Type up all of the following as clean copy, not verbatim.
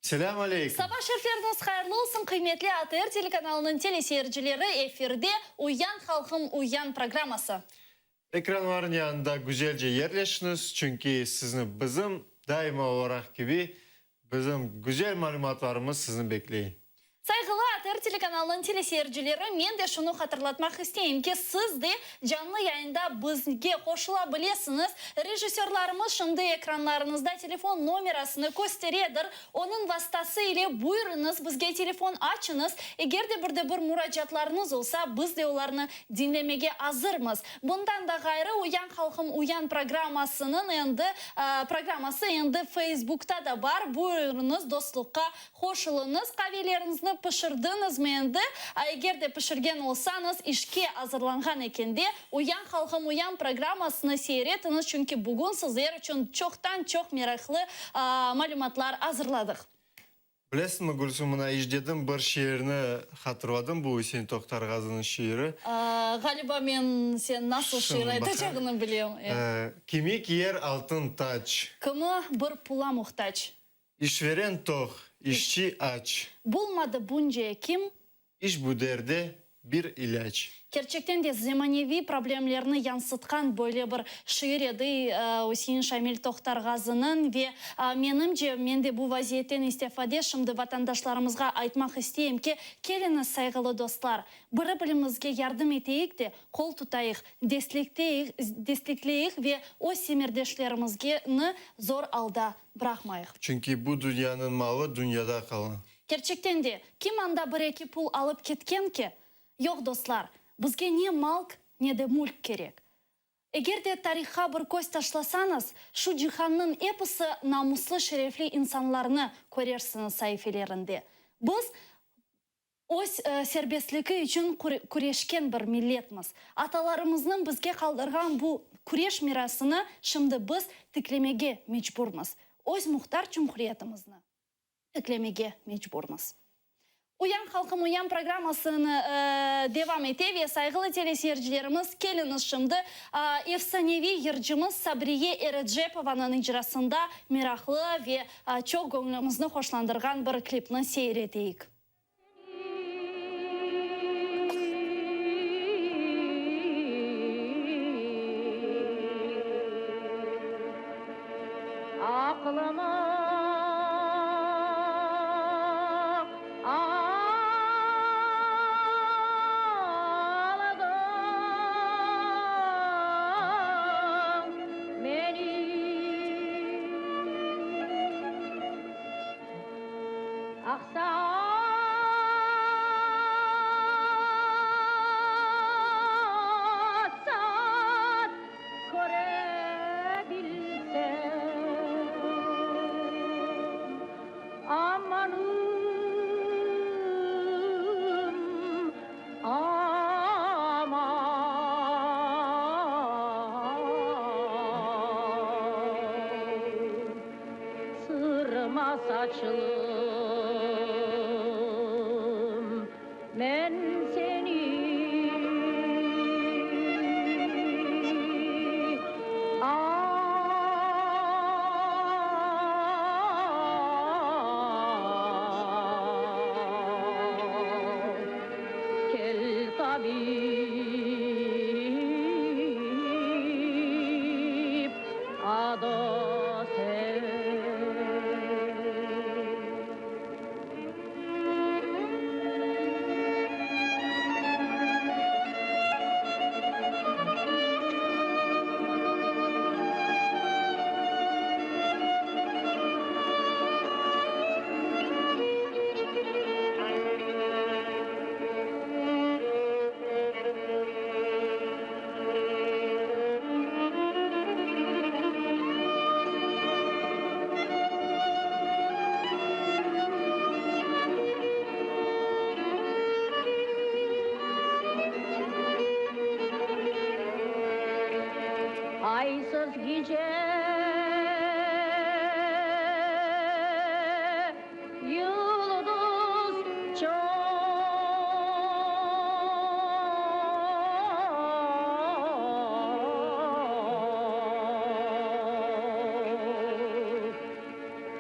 Selâm aleykum! Saba şerifleriñiz hayırlı olsun, qıymetli ATR telekanalınıñ teleseyircileri, efirde Uyan, halqım, uyan programması. Ekranlarıñ yanında güzelce yerleşiñiz, çünki sizni bizim, daima olaraq kibi, bizim güzel malümatlarımız sizni bekley. Sayğılı ATR telekanalınıñ teleseyircileri, men de şunı hatırlatmaq isteyim ki, siz de canlı yayında bizge qoşula bilesiñiz. Rejissörlarımız şimdi ekranlarıñızda telefon nomerasını kösteredir. Onıñ vastası ile buyurıñız, bizge telefon açıñız. Eger de bir de bir muracaatlarıñız olsa, biz de olarnı diñlemege azırmız. Bundan da ğayrı, Uyan, halqım, uyan programmasınıñ endi programması endi Feysbukta da bar. Buyurıñız, dostluqqa Qoşulıñız, qaveleriñizni pişirdiñizmi endi? A eger de pişirgen olsañız, işke azırlanğan ekende, Uyan, halqım, uyan programmasını seyir etiñiz, çünki bugün sizler içün çoqtan-çoq meraqlı malümatlar azırladıq. Bilesiñmi, Gülsüm, mına iş dedim, bir şiirni hatırladım, bu Üsein Toqtarğazınıñ şiiri. Ğaliba, men sen nasıl şiir aytacağını bilem. Kimi kiyer altın tac. Kimi bir pula muhtac. İşveren toq, işçi aç. Bulmadı bunca ekim. İşbu derde bir ilâc. Kerçekten de zemaneviy problemlerni yansıtqan böyle bir şiir edi Üsein Şamil Toqtarğazınıñ ve menimce, men de bu vaziyetten istifade şimdi vatandaşlarımızğa aytmaq isteyim ki, keliñiz, sayğılı dostlar, biri-birimizge yardım eteyik de, qol tutayıq, destekleyik ve öz semerdeşlerimizgeni zor alda bıraqmayıq. Çünki bu dünyanıñ malı dünyada qala. Kerçekten de, kim anda bir-eki pul alıp ketken ki? Yoq, dostlar, bizge ne malk, ne de mülk kerek. Eger de tarihqa bir köz taşlasañız, şu cihannıñ episi namuslı-şerefli insanlarnı körersiñiz saifelerinde. Biz Öz serbestligi içün küreşken bir milletmiz. Atalarımıznıñ bizge qaldırğan bu küreş mirasını şimdi biz tiklemege mecburmız. Öz muhtar cumhuriyetimizni tiklemege mecburmız. Uyan, halqım, uyan programmasını devam ete ve sayğılı teleseyircilerimiz, keliñiz şimdi efsaneviy yırcımız Sabriye Erecepovanıñ icrasında meraqlı ve çoq göñlümizni hoşlandırğan bir klipni seyir eteyik. Aqlımı aldıñ menim. Aqsat-sat köre bilsem, amanım, aman. Sırma saçlım, men seni al, kel tabip, Adı sen. Aysız gece, yıldız çoq.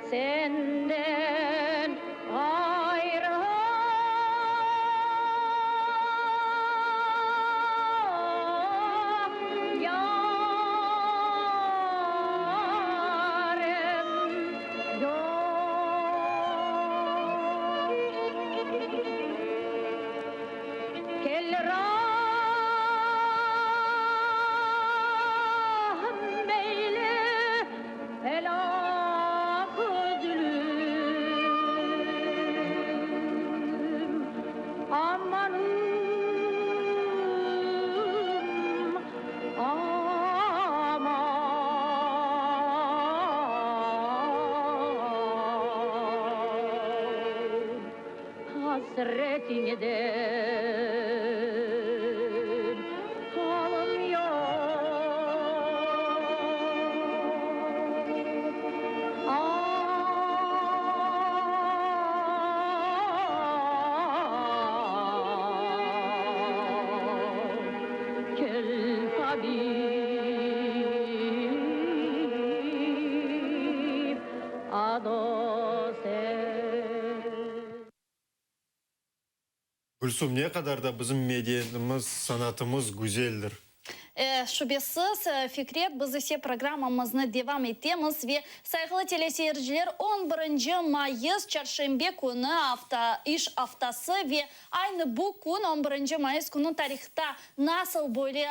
Sen de. Kel rahm eyle, elâ güzlüm, Amanım, aman. Hasretiñden halım yoq. Ah, kel tabip, a dost Gülsüm, ne qadar da bizim medeniyetimiz, sanatımız güzeldir. Şübesiz, Fikret, biz ise programmamıznı devam etemiz ve, sayğılı teleseyirciler, on birinci mayıs, çarşenbe künü, afta, iş aftası ve aynı bu kün, on birinci mayıs künü tarihta nasıl böyle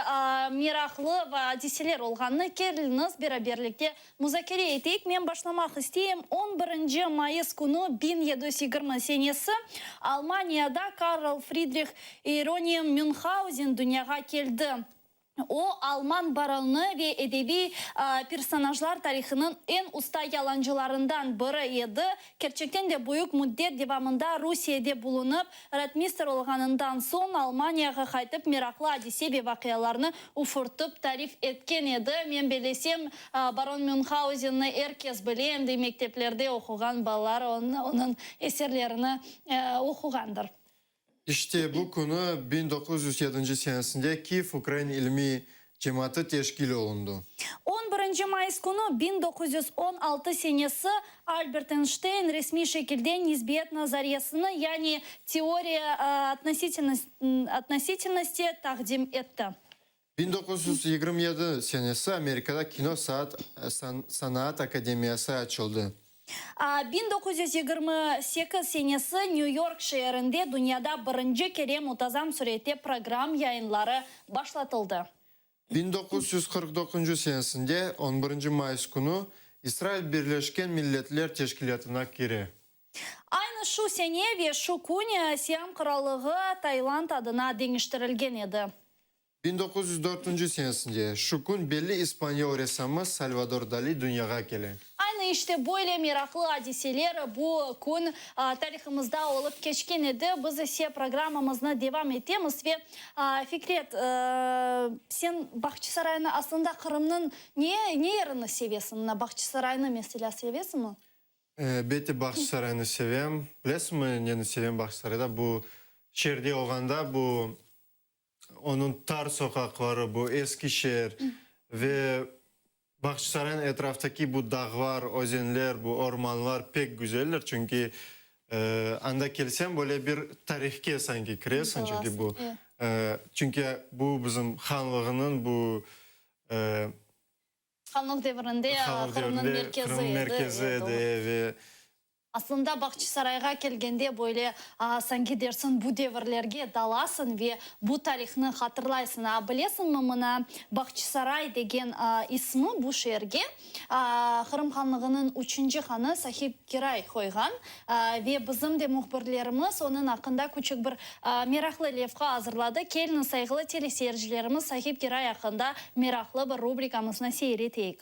meraqlı ve adiseler olğanını keliñiz beraberlikte muzakere eteyik. Men başlamaq isteyim. On birinci mayıs künü 1720 senesi Almaniyada Karl Fridrih İeronim Münhauzen dünyağa keldi. O, alman baronı ve edebiy personajlar tarihınıñ eñ usta yalancılarından biri edi. Kerçekten de büyük müddet devamında Rusiyede bulunıp, rotmistr olğanından soñ Almaniyağa qaytıp meraqlı adise ve vaqialarnı ufurtıp tarif etken edi. Men bellesem, baron Münhauzenni er kes bile, em de mekteplerde oquğan balalar onıñ eserlerini oquğandır. İşte bu künü 1907 senesinde Kiyev ukrain ilmiy cemaatı teşkil olundı. On birinci mayıs künü 1916 senesi Albert Eynşteyn resmiy şekilde nisbiyet nazariyesini, yani teoriya otnositelnosti taqdim etti. 1927 senesi Amerikada kino saat sanaat akademiyası açıldı. 1928 senesi Nyu-York şeerinde dünyada birinci kere mutazam sürette program yayınları başlatıldı. 1949 senesinde on birinci mayıs künü İsrail Birleşken Milletler Teşkilâtına kire. Aynı şu sene ve şu kün Siam Qırallığı Tailand adına deñiştirilgen edi. 1904 senesinde şu kün belli ispanyol ressamı Salvador Dali dünyağa kele. Aynı işte böyle meraqlı adiseler bu kün tarihımızda olıp keçken edi. Biz ise programmamıznı devam etemiz ve, Fikret, sen Bağçasaraynı, aslında Qırımnıñ ne ne yerini sevesiñ? Mına Bağçasaraynı, meselâ, sevesiñmi? Elbette, Bağçasaraynı sevem. Bilesiñmi, neni sevem Bağçasarayda? Bu şeerde olğanda bu Onıñ tar soqaqları, bu eski şeer ve Bağçasaraynıñ etraftaki bu dağlar, özenler, bu ormanlar pek güzeldir, çünki anda kelseñ, böyle bir tarihke sanki kiresiñ, çünki bu, çünki bu bizim hanlığınıñ bu Hanlıq devrinde Qırımnıñ merkezi edi ve. Aslında Bağçasarayğa kelgende böyle sanki dersiñ bu devirlerge dalasıñ ve bu tarihnı hatırlaysıñ. A, bilesiñmi, mına Bağçasaray degen ismi bu şeerge Qırım hanlığınıñ üçünci hanı Sahib Giray qoyğan ve bizim de mühbirlerimiz onıñ aqqında küçük bir meraqlı levha azırladı. Keliñiz, sayğılı teleseyircilerimiz, Sahib Giray aqqında meraqlı bir rubrikamıznı seyir eteyik.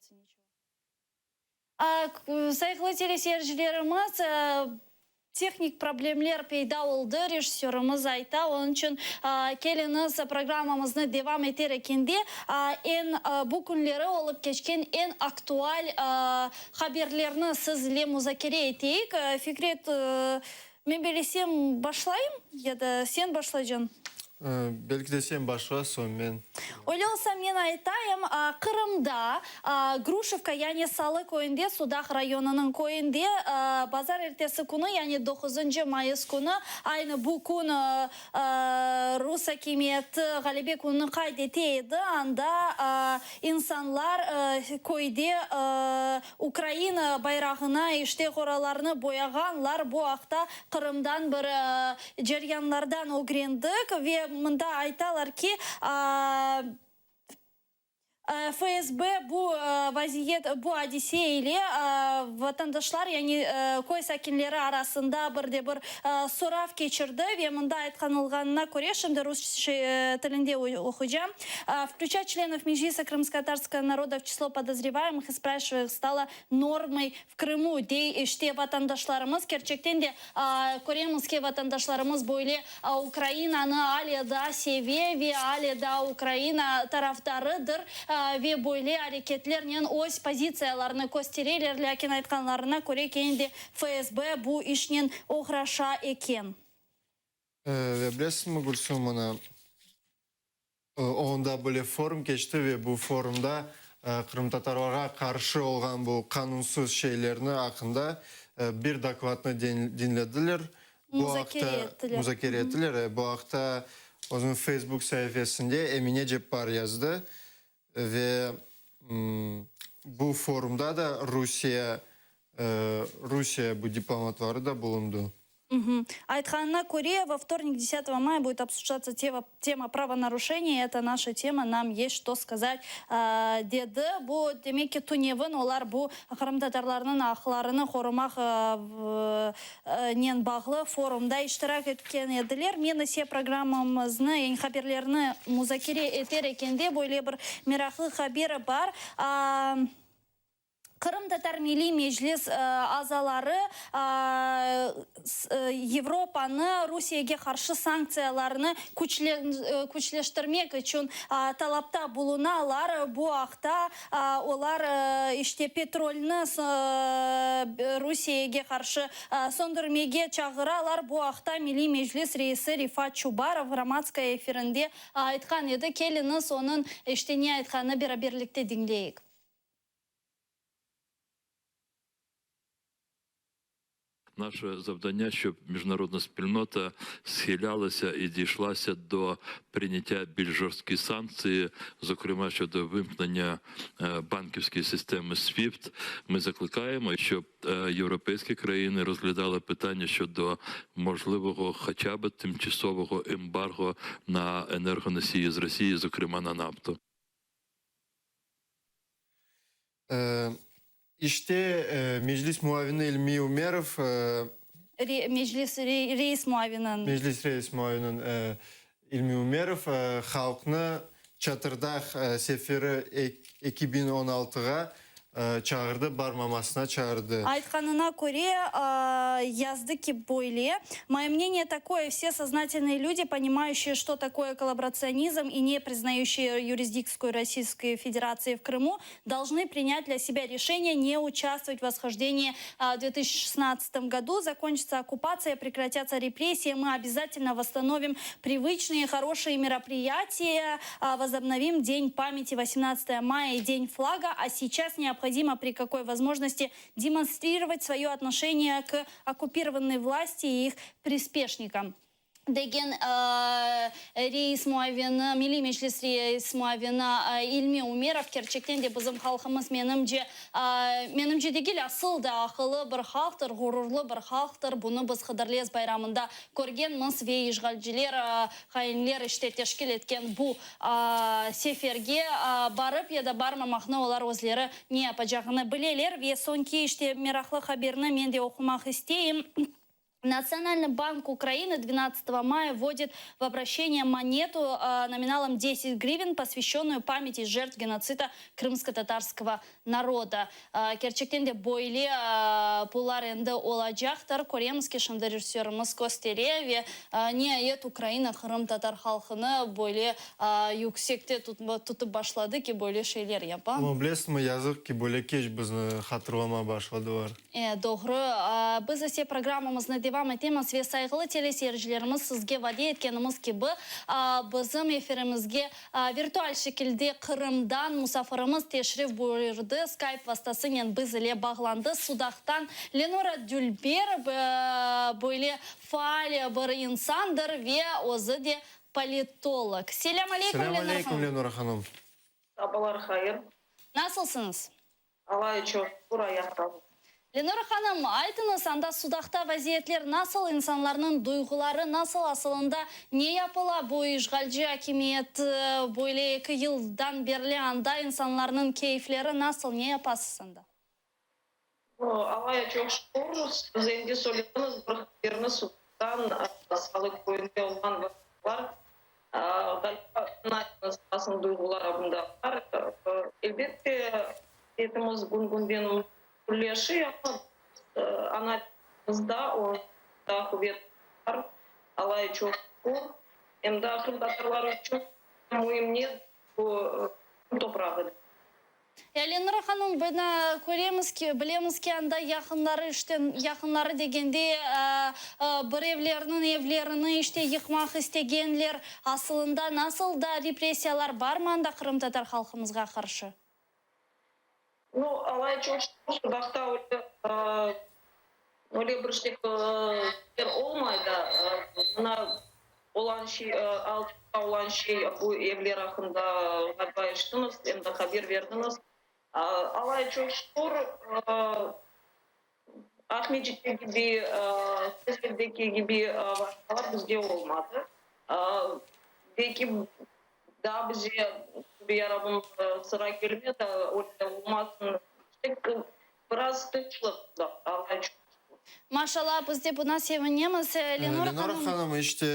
получается ничего. Sayğılı teleseyircilerimiz, tehnik problemler peyda oldı, rejissörımız ayta, onıñ içün keliñiz, programmamıznı devam eter ekende, eñ bu künleri olıp keçken eñ aktual haberlerni siz ile muzakere eteyik. Fikret, men belesem, başlayım ya da sen başlaycañ? Belki de sen başla, soñ men. Öyle olsa men aytayım, Qırımda, Gruşevka, yani Salı köyünde, Sudaq rayonınıñ köyünde, bazar ertesi künü, yani doquzıncı mayıs künü, aynı bu kün rus akimiyeti Ğalebe kününi qayd ete edi, anda insanlar köyde Ukraina bayrağına işte qoralarnı boyağanlar, bu aqta Qırımdan bir ceryanlardan ögrendik ve mında aytalar ki, FSB bu vaziyet, bu adise ile vatandaşlar, yani köy sakinleri arasında bir de bir sorav keçirdi ve mında aytqanılğanına köre, şimdi rus tilinde oquycam, Vklüçat çlenov Meclisa krımskotatarskogo naroda v çislo podozrevayemıh i sprayşivayıh stalo normay v Krımu, dey işte vatandaşlarımız. Kerçekten de, köremiz ki, vatandaşlarımız böyle Ukrainanı ale daa seve ve ale daa Ukraina tarafdarıdır ve böyle areketlernen öz pozitsiyalarını köstereler, lâkin aytqanlarına köre kene de FSB bu işnen oğraşa eken. Ve bilesiñmi, Gülsüm, mına Onda böyle forum keçti ve bu forumda qırımtatarlarğa qarşı olğan bu qanunsız şeylerni aqqında bir dokladnı diñlediler. Muzakere ettiler. Muzakere ettiler. Bu aqta özüniñ Facebook saifesinde Emine Ceppar yazdı ve bu forumda da Rusiye Rusiye bu diplomatları da bulundı. Aytqanına köre, vo vtornik desâtogo maya будет obsujdatsa tema pravonaruşeniya, eto naşa tema, nam yest çto skazat, dedi. Bu, demek ki, tünevin olar bu qırımtatarlarnıñ aqlarını qorumaq nen bağlı forumda iştirak etken ediler. Men ise programmamıznı, yani haberlerni muzakere eter ekende böyle bir meraqlı haber bar. Qırımtatar Milliy Meclis azaları Yevropanı Rusiyege qarşı sanktsiyalarnı küçleştirmek içün talapta bulunalar. Bu aqta olar işte petrolni Rusiyege qarşı söndürmege çağıralar. Bu aqta Milliy Meclis reisi Refat Çubarov Gromadskaya efirinde aytqan edi. Keliñiz, onıñ işte ne aytqanını beraberlikte diñleyik. Наше завдання, щоб міжнародна спільнота схилялася і дійшлася до прийняття більш жорсткі санкції, зокрема щодо вимкнення банківської системи SWIFT. Ми закликаємо, щоб європейські країни розглядали питання щодо можливого хоча б тимчасового ембарго на енергоносії з Росії, зокрема на нафту. İşte, Meclis muavini İlmi Ümerov, Meclis reis muavini. Meclis reis muavini İlmi Ümerov halqnı Çatırdağ seferi 2016-ğa çağırdı, barmamasına çağırdı. Aytqanına köre, yazdı ki, böyle, Moye мнение такое, все сознательные люди, понимающие, что такое коллаборационизм и не признающие юрисдикцию Российской Федерации в Крыму, должны принять для себя решение не участвовать в восхождении в 2016 году. Закончится оккупация, прекратятся репрессии, мы обязательно восстановим привычные хорошие мероприятия, возобновим День памяти 18 мая и День флага, а сейчас необходимо при какой возможности демонстрировать свое отношение к оккупированной власти и их приспешникам. Degen reis muavini, Milliy Meclis reis muavini İlmi Umerov, kerçekten de bizim halqımız menimce, menimce degil, asıl da aqıllı bir halqtır, ğururlı bir halqtır. Bunı biz Hıdırlez bayramında körgenmiz ve işğalciler, hainler işte teşkil etken bu seferge barıp ya da barmamaqnı olar özleri ne yapacağını bileler. Ve soñki işte meraqlı haberni men de oqumaq isteyim. Национальный банк Украины 12 мая вводит в обращение монету номиналом 10 гривен, посвященную памяти жертв геноцида крымско-татарского народа. Kerçekten de böyle pullar endi olacaqtır. Köremiz ki, şimdi rejissörımız köstere ve niayet Ukraina qırımtatar halqını böyle yüksekte tutıp başladı ki, böyle şeyler yapa. Amma bilesiñmi, yazıq ki, böyle keç bizni hatırlamağa başladılar. E, doğru. Biz ise programmamıznı devam etemiz ve sayğılı teleseyircilerimiz, sizge vade etkenimiz kibi, bizim efirimizge virtual şekilde Qırımdan musafirimiz teşrif buyurdı, Skype vastasınen biz ile bağlandı, Sudaqtan Lenora Dülber, böyle faal bir insandır ve özü de politolog. Selâm aleyküm, Selâm Lenora aleyküm, hanım. Lenora hanım. Sabalar hayır. Nasılsıñız? Allaya çoq şükür, ayaqtamız. Lenora hanım, aytıñız, anda Sudaqta vaziyetler nasıl, insanlarnıñ duyğuları nasıl, asılında ne yapıla bu işğalci akimiyet böyle eki yıldan berli anda, insanlarnıñ keyfleri nasıl, ne yapasız anda? Allaya çoq şükür, siz endi söylediñiz, bir haberni Sudaqtan, Salı köyünde olğan vaqialar, ğaliba, nasıl duyğular bunda bar. Elbette, etimiz kün-künden müşkülleşe, amma ana tilimizde onda quvet bar, Allaya çoq şükür. Em de qırımtatarlar içün müim ne, bu toprağı. Ya, Lenora hanım, mına köremiz ki, bilemiz ki, anda yaqınları işte, yaqınları degende, birevlerniñ evlerini işte yıqmaq istegenler, asılında nasıl da repressiyalar barmı anda qırımtatar halqımızğa qarşı? Nu, Allaya çoq şükür, Sudaqta öyle, öyle bir şeyler olmay da. Mına olan şey, altta olan şey, bu evler aqqında ğaliba eşittiñiz, endi haber berdiñiz. Allaya çoq şükür, Aqmescitte kibi, Kezlevdeki kibi vaqialar bizde olmadı. Belki daa bize, Yarabbim, sıra kelmedi, öyle olmasın. Biraz tınçlıq, Allaya çoq şükür. Maşallah, biz de buna sevinemiz, Lenora Lenora hanım. hanım, işte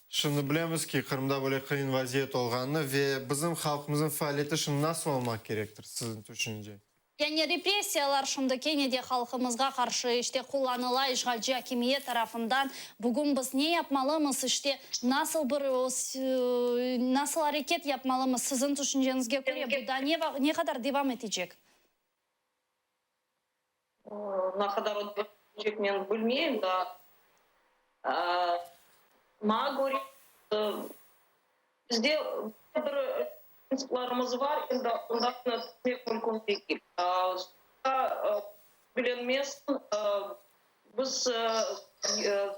şimdi bilemiz ki, Qırımda böyle qıyın vaziyet olğanını ve bizim halqımıznıñ faaliyeti şimdi nasıl olmaq kerektir, siziñ tüşünce? Yani repressiyalar şimdi kene de halqımızğa qarşı işte qullanıla işğalci akimiyet tarafından. Bugün biz ne yapmalımız, işte nasıl bir nasıl areket yapmalımız, siziñ tüşünceñizge köre, bu da ne ne qadar devam etecek? Ne qadar etecek men bilmeyim da. Maña köre, bizde bir printsiplarımız bar, endi ondan ketmek mümkün degil. Bilinmesin, biz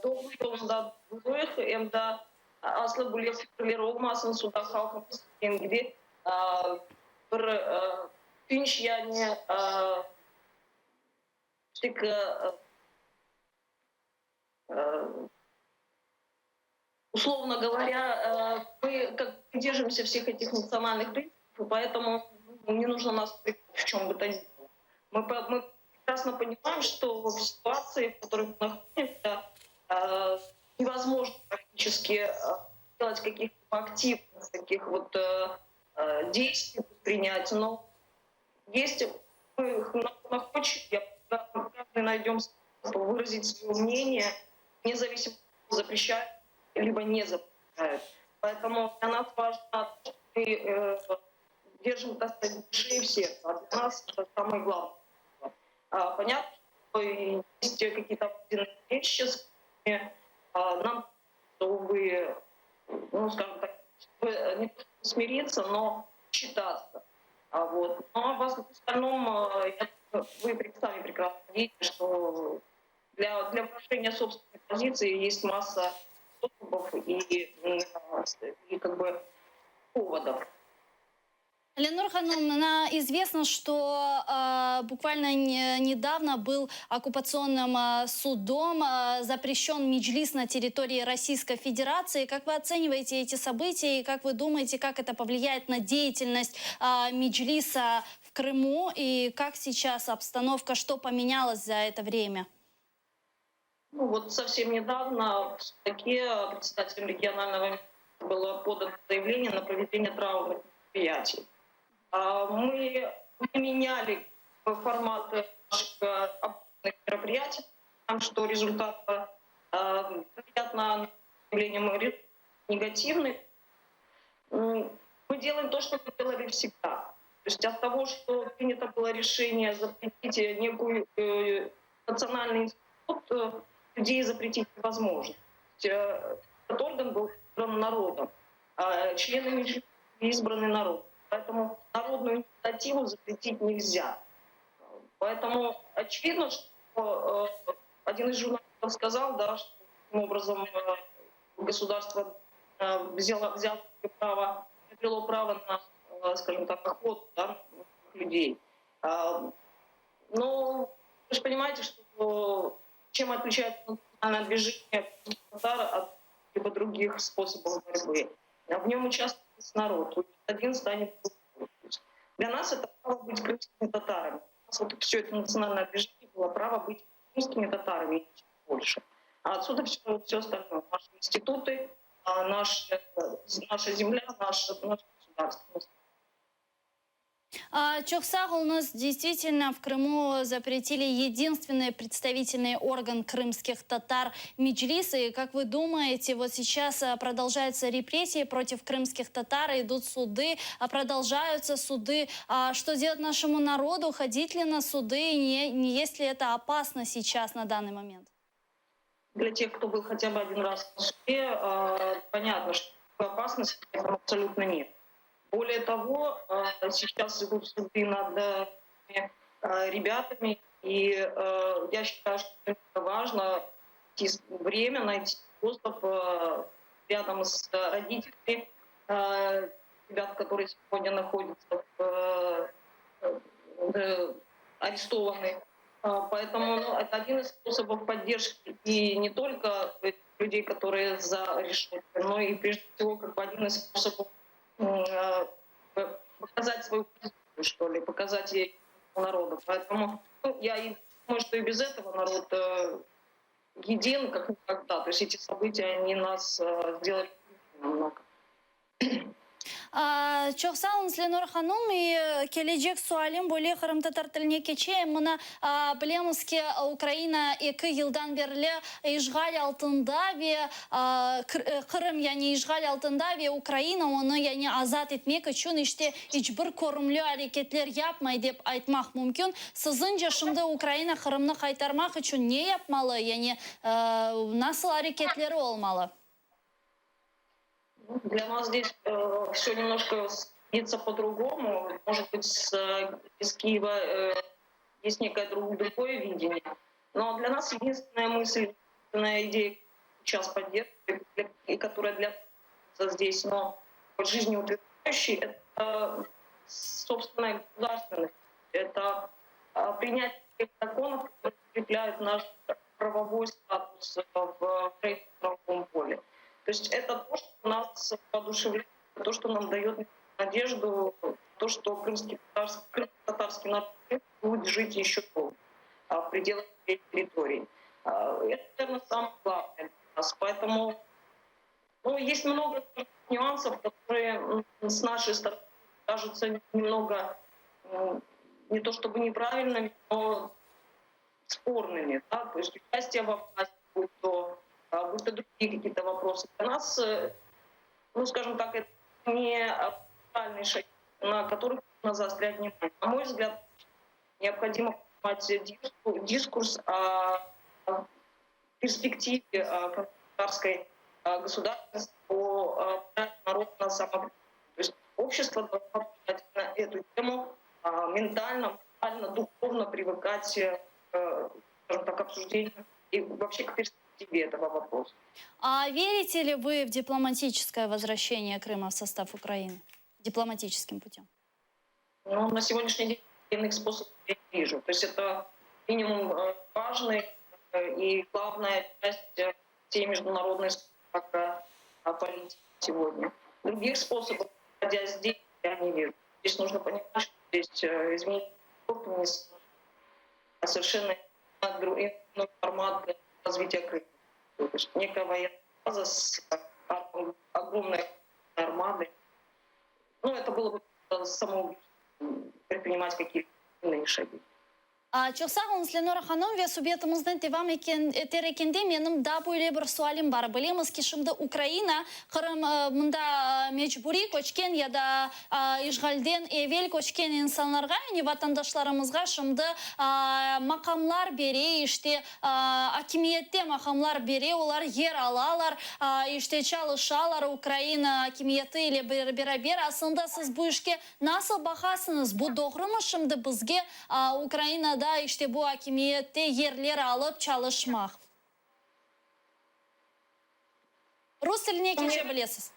doğru yolunda duruyıq, em de aslı böyle fikirler olmasın, Sudaq halqımız degen kibi bir tınç, yani tek условно говоря, мы как придерживаемся всех этих национальных принципов, и поэтому не нужно нас в чем бы то ни было. Мы прекрасно понимаем, что в ситуации, в которой мы находимся, невозможно практически делать каких-то активных таких вот действий предпринять, но есть мы хочет, я каждый найдем способ выразить свое мнение, независимо запрещают либо не запрещают. Поэтому для нас важно, что мы держим, так сказать, в душе и в сердце. А для нас это самое главное. Понятно, что есть какие-то определенные вещи, с которыми нам, чтобы, ну, скажем так, чтобы не то чтобы смириться, но считаться. Вот. Ну, а в остальном, вы сами прекрасно видите, что для выражения собственной позиции есть масса способов и как бы поводов. Ленор Ханум, известно, что буквально недавно был оккупационным судом запрещен Меджлис на территории Российской Федерации. Как вы оцениваете эти события и как вы думаете, как это повлияет на деятельность Меджлиса в Крыму и как сейчас обстановка, что поменялось за это время? Ну вот совсем недавно в Судаке председателем регионального было подано заявление на проведение траурных мероприятий. Мы меняли формат наших обычных мероприятий, что результат, вероятно, заявление негативный. Мы делаем то, что мы делали всегда. То есть от того, что принято было решение запретить некую э, национальный институт, э, людей запретить невозможно. То есть, э, этот орган был избран народом, а члены избраны народ. Поэтому народную инициативу запретить нельзя. Поэтому очевидно, что э, один из журналистов сказал, да, что таким образом э, государство э, взяло, взяло право, приобрело право на, скажем так, охоту да, людей. А, но вы же понимаете, что чем отличается национальное движение татар от либо других способов борьбы. В нем участвует народ. Один станет другой. Для нас это право быть крымскими татарами. У нас вот все это национальное движение было право быть крымскими татарами и больше. А отсюда все, все остальное. Наши институты, а, наша, наша земля, наше, наше государство. Çoq sağ oluñız, действительно в Крыму запретили единственный представительный орган крымских татар Меджлис. И как вы думаете, вот сейчас а, продолжаются репрессии против крымских татар, идут суды, а продолжаются суды. А что делать нашему народу? Ходить ли на суды? Не, не есть ли это опасно сейчас на данный момент? Для тех, кто был хотя бы один раз в суде, понятно, что опасности абсолютно нет. Более того, э, сейчас идут суды над э, ребятами, и э, я считаю, что это важно найти время, найти способ рядом с родителями ребят, которые сегодня находятся в, арестованы. Поэтому ну, это один из способов поддержки и не только людей, которые за решеткой, но и прежде всего как бы один из способов Э, показать свою позицию, что ли, показать ей народу. Поэтому ну, я и думаю, что и без этого народ э, един как никогда. То есть эти события, они нас э, сделали намного. Çoq sağ oluñız, Lenur hanım. Kelecek sualim böyle qırımtatar tiline keçeyim. Mına bilemiz ki, Ukraina eki yıldan berli işğal altında ve Qırım yani işğal altında ve Ukraina onı yani azat etmek içün işte iç bir körümli areketler yapmay dep aytmaq mümkün. Siziñce şimdi Ukraina Qırımnı qaytarmaq içün ne yapmalı, yani nasıl areketleri olmalı? Для нас здесь э, все немножко видится по-другому. Может быть, с, из Киева э, есть некое друг, другое видение. Но для нас единственная мысль, единственная идея сейчас поддерживает, и которая для нас здесь, но жизнеутверждающей, это собственная государственность. Это а, принятие законов, которые укрепляют наш правовой статус в правовом поле. То есть это то, что нас воодушевляет, то, что нам дает надежду, то, что крымский татарский, татарский народ будет жить еще долго а, в пределах территории. А, это, наверное, самое главное для нас. Поэтому ну, есть много нюансов, которые с нашей стороны кажутся немного не то чтобы неправильными, но спорными. Да? То есть участие во власти, будь то, а, будь то другие какие-то вопросы. Для нас, э, ну, скажем так, это не правильный шаг, на которых нужно заострять внимание. На мой взгляд, необходимо поднимать дискурс о перспективе татарской государственности, о праве народа на самоопределение. То есть общество должно на эту тему ментально, морально, духовно привыкать, э, скажем так, к обсуждению и вообще к перспективе этого вопроса. А верите ли вы в дипломатическое возвращение Крыма в состав Украины? Дипломатическим путем? Ну, на сегодняшний день иных способов я не вижу. То есть это минимум э, важный э, и главная часть всей международной политики сегодня. Других способов, находясь здесь, я не вижу. Здесь нужно понимать, что здесь изменение совершенно иной формат. развития Крыма. То есть некая военная база с огромной армадой. Ну, это было бы самоубийством предпринимать какие-то иные шаги. Çoq sağ oluñız, Lenora hanım, ve subetimizni devam eter ekende menim daa böyle bir sualim bar. Bilemiz ki, şimdi Ukraina Qırım mında mecburiy köçken ya da işğalden evel köçken insanlarğa, yani vatandaşlarımızğa şimdi maqamlar bere, işte, akimiyette maqamlar bere, olar yer alalar, işte, çalışalar Ukraina akimiyeti ile beraber. Aslında siz bu işke nasıl baqasıñız? Bu doğrumı şimdi bizge Ukrainada işte bu akimiyette yerler alıp çalışmaq? Rus tiline keçe bilesiz.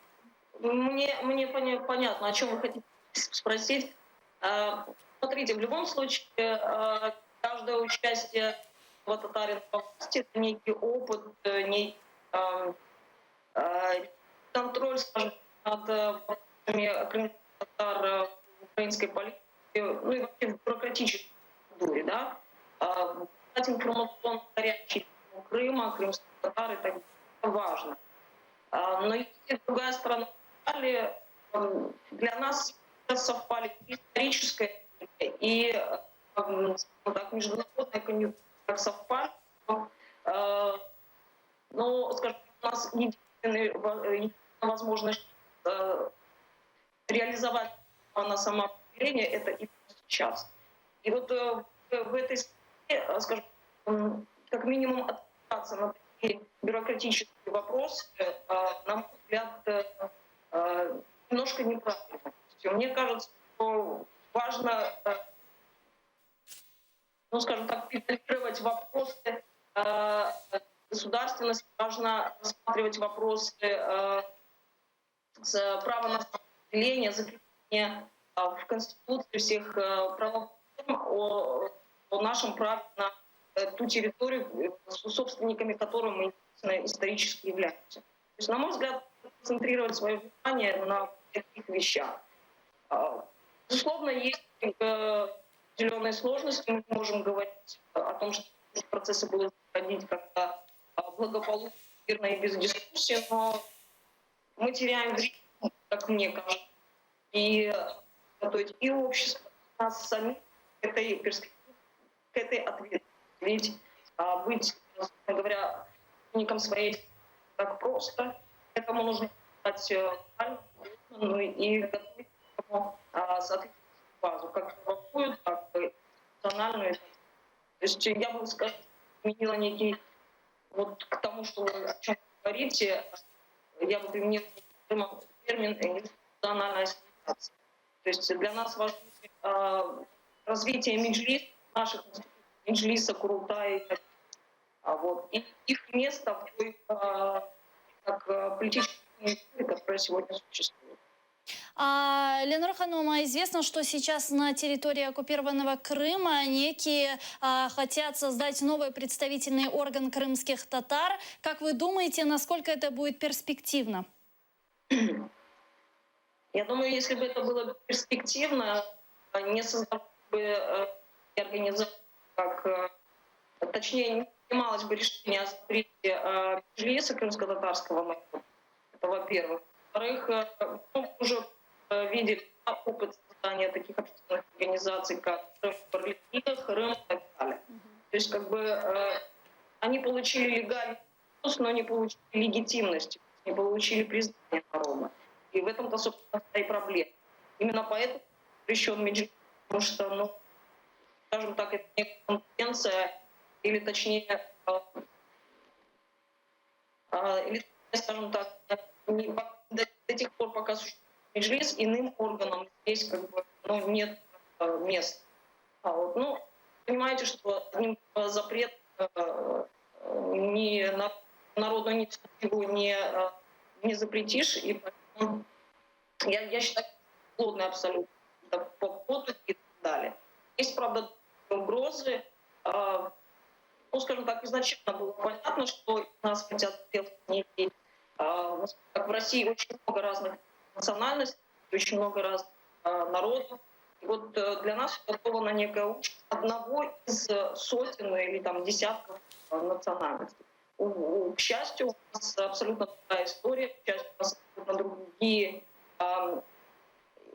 Мне, мне понятно, о чем вы хотите спросить. Смотрите, в любом случае, каждое участие в татарин власти это некий опыт, э, некий контроль, скажем, над вопросами крымских татар в украинской политике, ну и вообще в бюрократической структуре, да, дать информационно горячий Крыма, крымских татар и так далее, это важно. Но есть другая сторона медали, для нас совпали историческая и так, международная конъюнктура совпали. Но, скажем, у нас единственная возможность реализовать право на самоопределение это именно сейчас. И вот в этой сфере, скажем, как минимум отвлекаться на такие бюрократические вопросы, на мой взгляд, немножко неправильно. Мне кажется, что важно, ну, скажем так, педалировать вопросы государственности, важно рассматривать вопросы с права на самоопределение, закрепление в Конституции всех правов о, о нашем праве на ту территорию, собственниками которой мы исторически являемся. То есть, на мой взгляд, концентрировать свое внимание на таких вещах. Безусловно, есть определенные сложности. Мы можем говорить о том, что процессы будут проходить как-то благополучно, мирно и без дискуссии, но мы теряем время, как мне кажется, и готовить и общество, и нас самих к этой перспективе, к этой ответственности. Ведь быть, собственно говоря, собственником своей так просто. К этому нужно дать ну и готовить к этому соответствующую базу, как правовую, так и национальную. То есть я бы, скажем, применила некий, вот к тому, что вы о чем говорите, я бы применила термин институциональная ассимиляция. То есть для нас важно развитие меджлис, наших институтов, Меджлиса, Курултая и так далее. Вот. И их место в той как политической конъюнктуре, которая сегодня существует. Ленора hanım, известно, что сейчас на территории оккупированного Крыма некие хотят создать новый представительный орган крымских татар. Как вы думаете, насколько это будет перспективно? Я думаю, если бы это было перспективно, не создавали бы э, организацию, как, э, точнее, не принималось бы решение о запрете э, Меджлиса крымско-татарского народа. Это во-первых. Во-вторых, ну, уже видели опыт создания таких общественных организаций, как Крым, Крым и так далее. То есть как бы они получили легальный статус, но не получили легитимность, не получили признания народа. И в этом-то, собственно, и проблема. Именно поэтому запрещен Меджлис, потому что, ну, скажем так, это не конкуренция, или точнее, или, скажем так, не, до, до тех пор, пока существует Меджлис, иным органам здесь как бы ну, нет мест. А вот, ну, понимаете, что одним запрет ни на народную инициативу не, не запретишь, и поэтому я, я считаю, плодный абсолютно по поводу и так далее. Есть, правда, угрозы. Ну, скажем так, изначально было понятно, что нас хотят сделать некий... Как в России очень много разных национальностей, очень много разных народов. И вот для нас уготована некая участь одного из сотен или там десятков национальностей. К счастью, у нас абсолютно другая история, к счастью, у нас абсолютно другие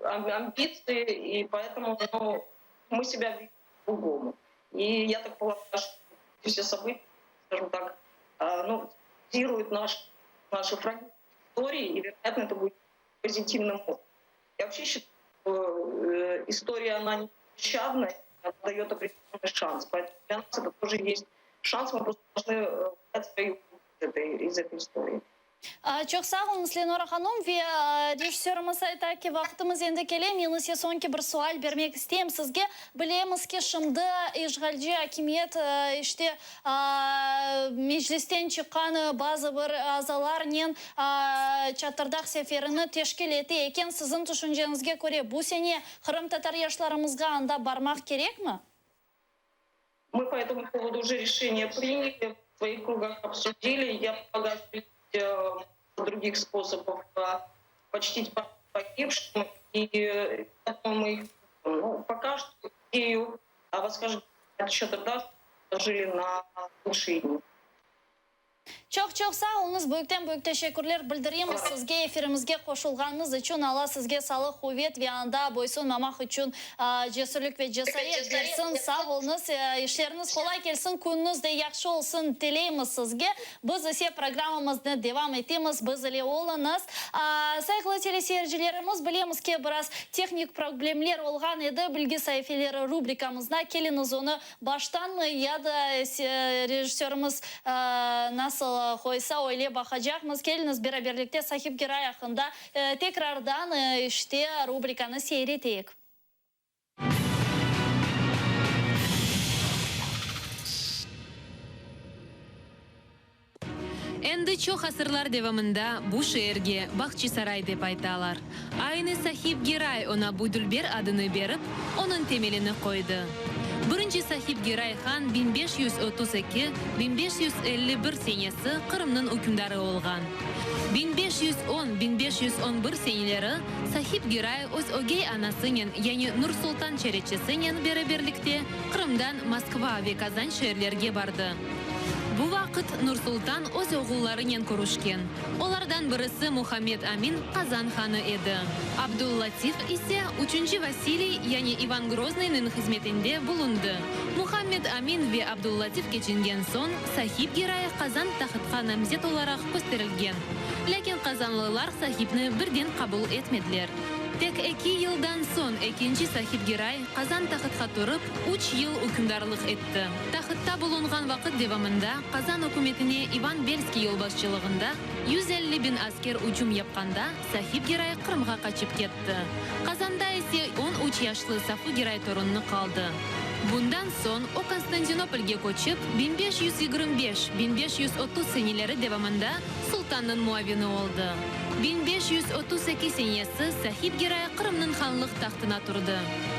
амбиции, и поэтому ну, мы себя видим по-другому. И я так полагаю, что все события, скажем так, ну, фиксируют наш, наши фрагменты истории, и, вероятно, это будет позитивным опытом. Я вообще считаю, что э, история, она не пощадная, она дает определенный шанс. Поэтому для нас это тоже есть шанс, мы просто должны э, брать свои из этой, из этой истории. Çoq sağ oluñız, Lenora hanım. Ve rejissörimiz ayta ki, vaqtımız endi kele. Men ise soñki bir sual bermek isteyim sizge. Bilemiz ki, şimdi işğalci akimiyet işte Meclisten çıqqan bazı bir azalarnen Çatırdağ seferini teşkil ete eken. Siziñ tüşünceñizge köre, bu sene qırımtatar yaşlarımızğa anda barmaq kerekmi? Мы по этому поводу уже решение приняли, в своих кругах обсудили. Я полагаю, что есть э, других способов э, почтить память погибшим. И э, я думаю, мы их ну, пока что идею восхождения Чатырдаг жили на лучшие дни. Çoq çoq sağ oluñız, büyükten büyük teşekkürler bildiremiz sizge efirimizge qoşulğanıñız içün. Alla sizge sağlıq, quvet ve anda boysunmamaq içün cesürlik ve cesaret bersin. Sağ oluñız, işleriñiz qolay kelsin, künüñiz de yahşı olsun tileymiz sizge. Biz ise programmamıznı devam etemiz, biz ile oluñız. Sayğılı teleseyircilerimiz, bilemiz ki, biraz tehnik problemler olğan edi Bilgi saifeleri rubrikamızda. Keliñiz onı Baştanmı ya da rejissörimiz nasıl qoysa, öyle baqacaqmız. Keliñiz, beraberlikte Sahib Geray aqqında tekrardan işte rubrikanı seyir eteyik. Endi çoq asırlar devamında bu şeerge Bahçisaray dep aytalar. Aynı Sahib Geray oña bu dülber adını berip, onıñ temelini qoydı. Birinci Sahib Geray han 1532, 1551 senesi Qırımnıñ ükümdarı olğan. 1510, 1511 seneleri Sahib Geray öz ögey anasınen, yani Nur Sultan çereçisinen beraberlikte Qırımdan Moskva ve Kazan şeerlerge bardı. Bu vaqıt Nur Sultan öz oğullarınen körüşken. Olardan birisi Muhammed Amin Qazan hanı edi. Abdul Latif ise üçünci Vasiliy, yani İvan Groznıynıñ hızmetinde bulundı. Muhammed Amin ve Abdul Latif keçingen soñ Sahib Geray Qazan tahtqa namzet olaraq kösterilgen. Lâkin qazanlılar Sahibni birden qabul etmediler. Tek eki yıldan soñ ekinci Sahib Geray Qazan tahtqa turıp, üç yıl ükümdarlıq etti. Tahtta bulunğan vaqıt devamında Qazan ükümetine İvan Belskiy yolbaşçılığında 150 bin asker ücüm yapqanda Sahib Geray Qırımğa qaçıp ketti. Qazanda ise on üç yaşlı Safu Geray torunnı qaldı. Bundan soñ o Konstantinopolge köçip, 1525, 1530 seneleri devamında sultannıñ muavini oldı. 1532 senesi Sahib Geray Qırımnıñ hanlıq tahtına turdı.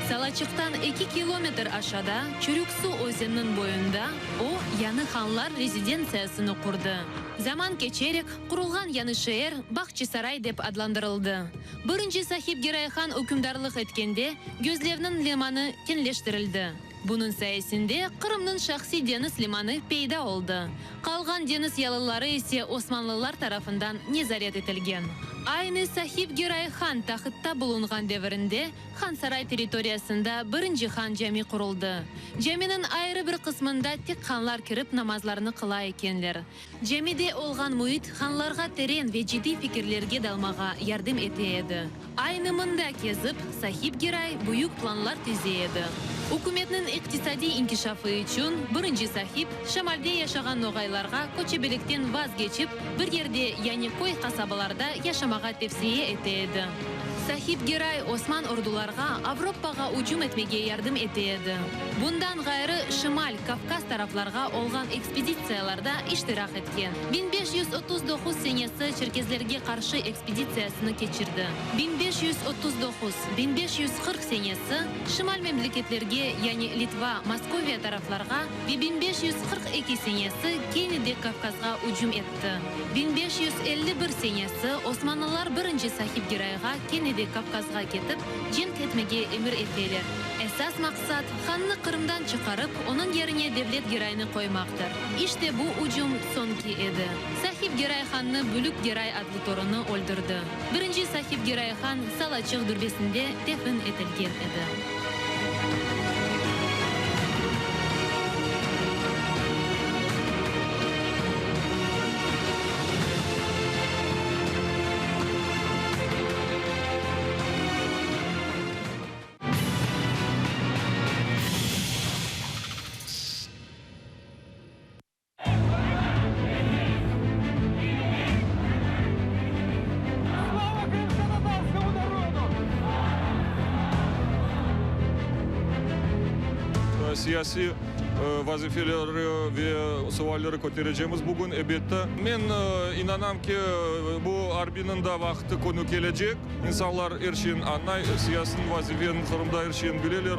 Salaçıqtan eki kilometr aşağıda, Çürük Su özeniniñ boyunda o, yañı hanlar rezidentsiyasını qurdı. Zaman keçerek, qurulğan yañı şeer Bahçisaray dep adlandırıldı. Birinci Sahib Geray han ükümdarlıq etkende, Gözlevniñ limanı keñleştirildi. Bunıñ sayesinde Qırımnıñ şahsiy deñiz limanı peyda oldı. Qalğan deñiz yalıları ise osmanlılar tarafından nezaret etilgen. Aynı Sahib Geray han tahtta bulunğan devirinde Hansaray territoriyasında birinci han cami quruldı. Caminiñ ayrı bir qısmında tek hanlar kirip namazlarını qıla ekenler. Camide olğan müit hanlarğa teren ve ciddiy fikirlerge dalmağa yardım ete edi. Aynı mında kezip, Sahib Geray büyük planlar tize edi. Ükümetniñ iqtisadiy inkişafı içün birinci Sahib, şimalde yaşağan noğaylarğa köçebelikten vazgeçip, bir yerde, yani köy-qasabalarda yaşamağa tevsiye ete edi. Sahib Geray osman ordularğa Avropağa ücüm etmege yardım ete edi. Bundan ğayrı, Şimal, Kavkaz taraflarğa olğan ekspeditsiyalarda iştirak etken. 1539 senesi çerkezlerge qarşı ekspeditsiyasını keçirdi. 1539, 1540 senesi şimal memleketlerge, yani Litva, Moskoviya taraflarğa ve 1542 senesi kene de Kavkazğa ücüm etti. 1551 senesi osmanlılar birinci Sahib Gerayğa kene de. kene de Kavkazğa ketip, cenk etmege emir eteler. Esas maqsat, hannı Qırımdan çıqarıp, onıñ yerine Devlet Geraynı qoymaqtır. İşte bu ücüm soñki edi. Sahib Geray hannı Bülük Geray adlı torunı öldürdi. Birinci Sahib Geray han Salaçıq dürbesinde defin etilgen edi. Siyasiy vazifeleri ve sualleri köterecemiz bugün, ebette. Men inanam ki, bu arbiyniñ da vaqtı, künü kelecek. İnsanlar er şeyni añlay, siyasiniñ vazifeni Qırımda er şeyni bileler.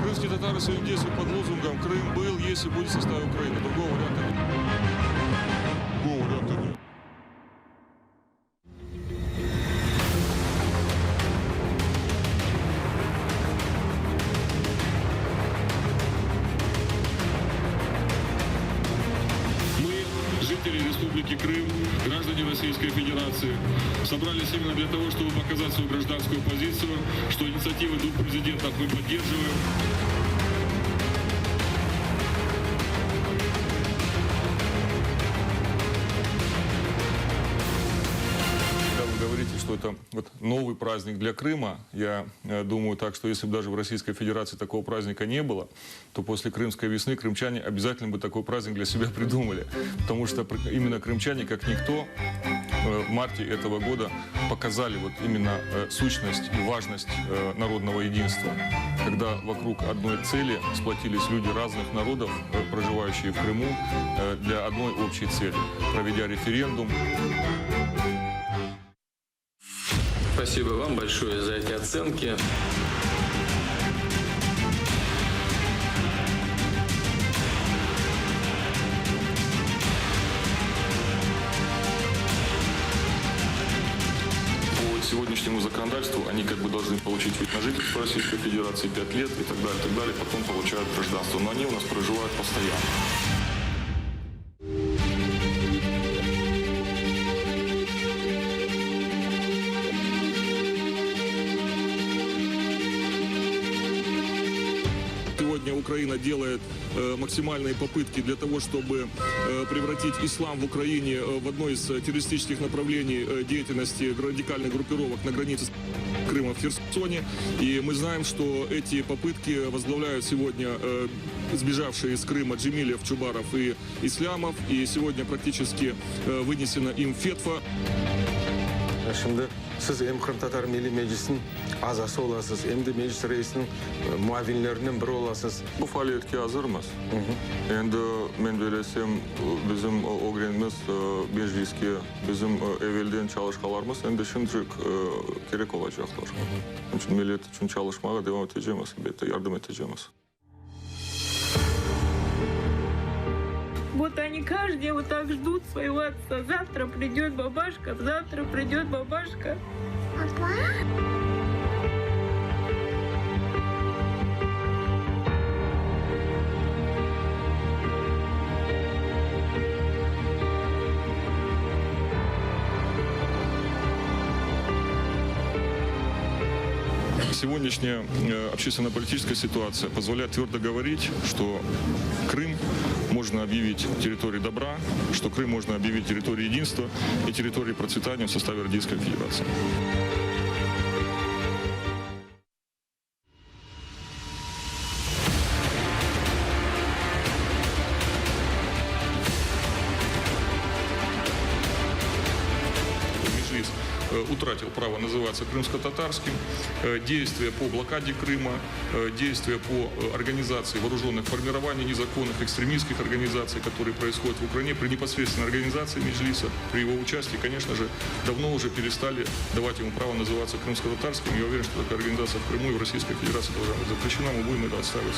Крымские татары сегодня действуют под лозунгом «Крым был, есть и будет в составе Украины». Другого варианта нет. Другого варианта нет. Мы, жители Республики Крым, граждане Российской Федерации, собрались именно для того, чтобы показать свою гражданскую позицию, что инициативы двух президентов мы поддерживаем. Когда вы говорите, что это вот новый праздник для Крыма, я э, думаю так, что если бы даже в Российской Федерации такого праздника не было, то после Крымской весны крымчане обязательно бы такой праздник для себя придумали. Потому что именно крымчане, как никто, э, в марте этого года показали вот именно э, сущность и важность э, народного единства. Когда вокруг одной цели сплотились люди разных народов, проживающие в Крыму, для одной общей цели, проведя референдум. Спасибо вам большое за эти оценки. По сегодняшнему законодательству они как бы должны получить вид на жительство Российской Федерации 5 лет и так далее, так далее, потом получают гражданство. Но они у нас проживают постоянно. Сегодня Украина делает э, максимальные попытки для того, чтобы э, превратить ислам в Украине э, в одно из террористических направлений деятельности радикальных группировок на границе с Крыма в Херсоне. И мы знаем, что эти попытки возглавляют сегодня сбежавшие из Крыма Джемилев, Чубаров и Ислямов. И сегодня практически вынесена им фетва. Şimdi siz em Qırımtatar Milliy Meclisiniñ azası olasız, em de Meclis reisiniñ muavinlerinden biri olasız. Bu faaliyetke azırmız. Endi, men belesem, bizim ögrenimiz Mecliske, bizim evelden çalışqalarımız endi şimdilik kerek olacaqlar. Onıñ içün millet içün çalışmağa devam etecemiz, elbette, yardım etecemiz. Вот они каждый день вот так ждут своего отца. Завтра придет бабашка, завтра придет бабашка. Папа? Сегодняшняя э, общественно-политическая ситуация позволяет твердо говорить, что Крым можно объявить территорией добра, что Крым можно объявить территорией единства и территорией процветания в составе Российской Федерации. Meclis. утратил право называться крымско-татарским. Действия по блокаде Крыма, действия по организации вооруженных формирований, незаконных экстремистских организаций, которые происходят в Украине, при непосредственной организации Меджлиса, при его участии, конечно же, давно уже перестали давать ему право называться крымско-татарским. Я уверен, что такая организация в Крыму и в Российской Федерации должна быть запрещена. Мы будем это отстаивать.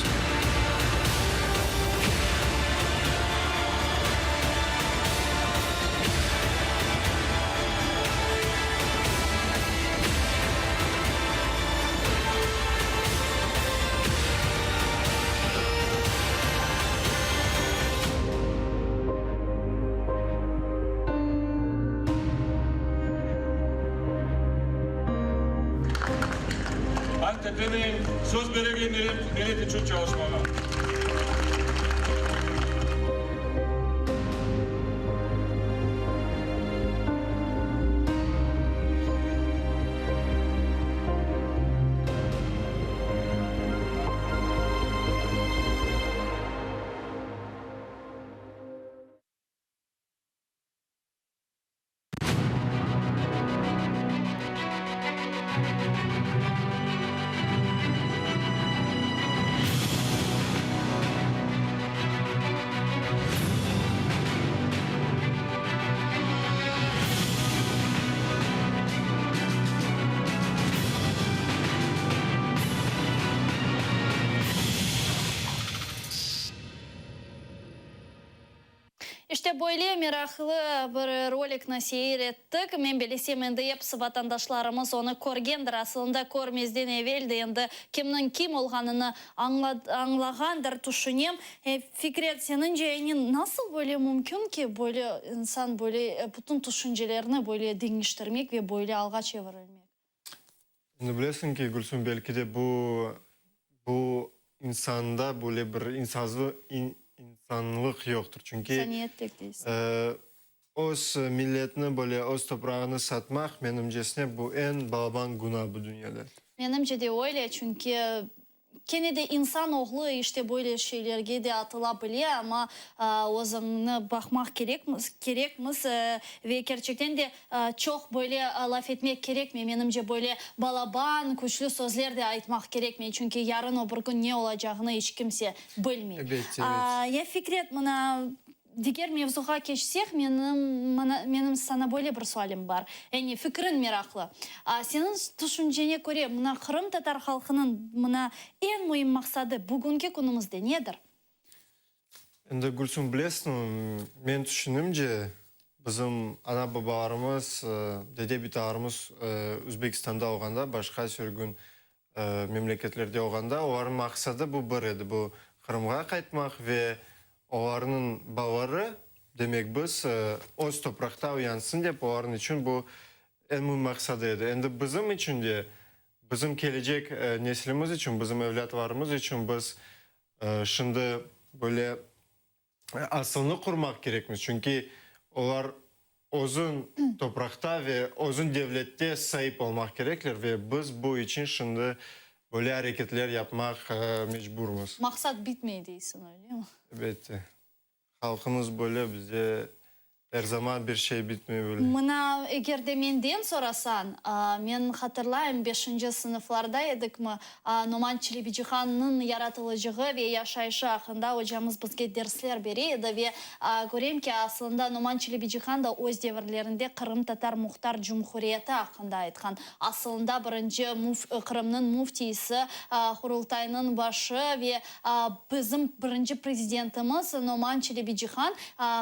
Ant etemeyim, söz beregen millet içün çalışmağa. İşte böyle meraqlı bir rolikni seyir ettik. Men bilesem, endi episi vatandaşlarımız onı körgendir. Asılında körmezden evel de endi kimniñ kim olğanını añlağandır, tüşünem. Fikret, seniñce, yani nasıl böyle mümkün ki, böyle insan böyle bütün tüşüncelerini böyle deñiştirmek ve böyle alğa çevirilmek? Endi bilesiñ ki, Gülsüm, belki de bu, bu insanda böyle bir insazlı, insanlıq yoqtır. Çünki İnsaniyetlik deysiñ. öz milletini böyle, öz toprağını satmaq, menimcesine, bu eñ balaban güna bu dünyada. Menimce de öyle, çünki Kene de insan oğlu işte böyle şeylerge de atıla bile, amma özüñni baqmaq kerekmiz, kerekmiz ve kerçekten de çoq böyle laf etmek kerekmey, menimce, böyle balaban, küçlü sözler de aytmaq kerekmey, çünki yarın o bir kün ne olacağını iç kimse bilmey. Ebet, evet. Ya Fikret, mına Diger mevzuğa keçsek, menim, mına, menim saña böyle bir sualim bar. Yani fikriñ meraqlı. Seniñ tüşüncene köre, mına qırımtatar halqınıñ mına eñ müim maqsadı bugünki künümizde nedir? Endi, Gülsüm, bilesiñmi, men tüşünimce, bizim ana-babalarımız, dede-bitalarımız Özbekistanda olğanda, başqa sürgün memleketlerde olğanda, olarnıñ maqsadı bu bir edi, bu Qırımğa qaytmaq ve olarnıñ balaları, demek biz, öz topraqta uyansın dep, olarnıñ içün bu eñ müim maqsadı edi. Endi bizim içün de, bizim kelecek neslimiz içün, bizim evlâtlarımız içün biz şimdi böyle asılnı qurmaq kerekmiz, çünki olar özün topraqta ve özün devlette saip olmaq kerekler ve biz bu içün şimdi böyle areketler yapmaq mecburmız. Maqsat bitmey deysiñ, öylemi? Elbette. Halqımız böyle, bizde Er zaman bir şey bitmey böyle. Mına, eger de menden sorasañ, men hatırlayım, beşinci sınıflarda edikmi, Noman Çelebicihannıñ yaratılıcığı ve yaşayışı aqqında ocamız bizge dersler bere edi ve körem ki, aslında Noman Çelebicihan da öz devirlerinde Qırımtatar Muhtar Cumhuriyeti aqqında aytqan. Aslında birinci Qırımnıñ müftiysi, Qurultaynıñ başı ve Bizim birinci prezidentimiz Noman Çelebicihan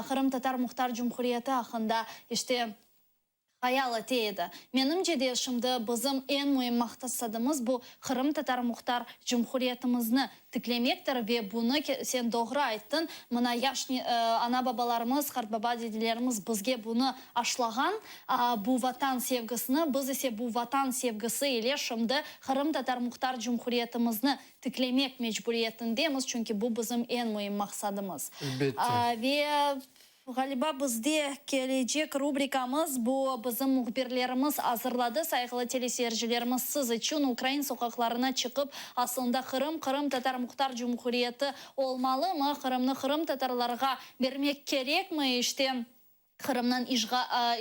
Qırımtatar Muhtar Cumhuriyeti aqqında işte hayal ete edi. Menimce de şimdi bizim eñ müim maqsadımız bu Qırımtatar Muhtar Cumhuriyetimizni tiklemektir ve bunı sen doğru ayttıñ, mına yaş ana-babalarımız, qartbaba-dedelerimiz bizge bunı aşlağan, bu Vatan sevgisini, biz ise bu Vatan sevgisi ile şimdi Qırımtatar Muhtar Cumhuriyetimizni tiklemek mecburiyetindemiz, çünki bu bizim eñ müim maqsadımız. Elbette. Ve, ğaliba, bizde kelecek rubrikamız, bu bizim mühbirlerimiz azırladı, sayğılı teleseyircilerimiz, siz içün ukrain soqaqlarına çıqıp, aslında Qırım, Qırımtatar Muhtar Cumhuriyeti olmalımı, Qırımnı qırımtatarlarğa bermek kerekmi, işte. Qırımnıñ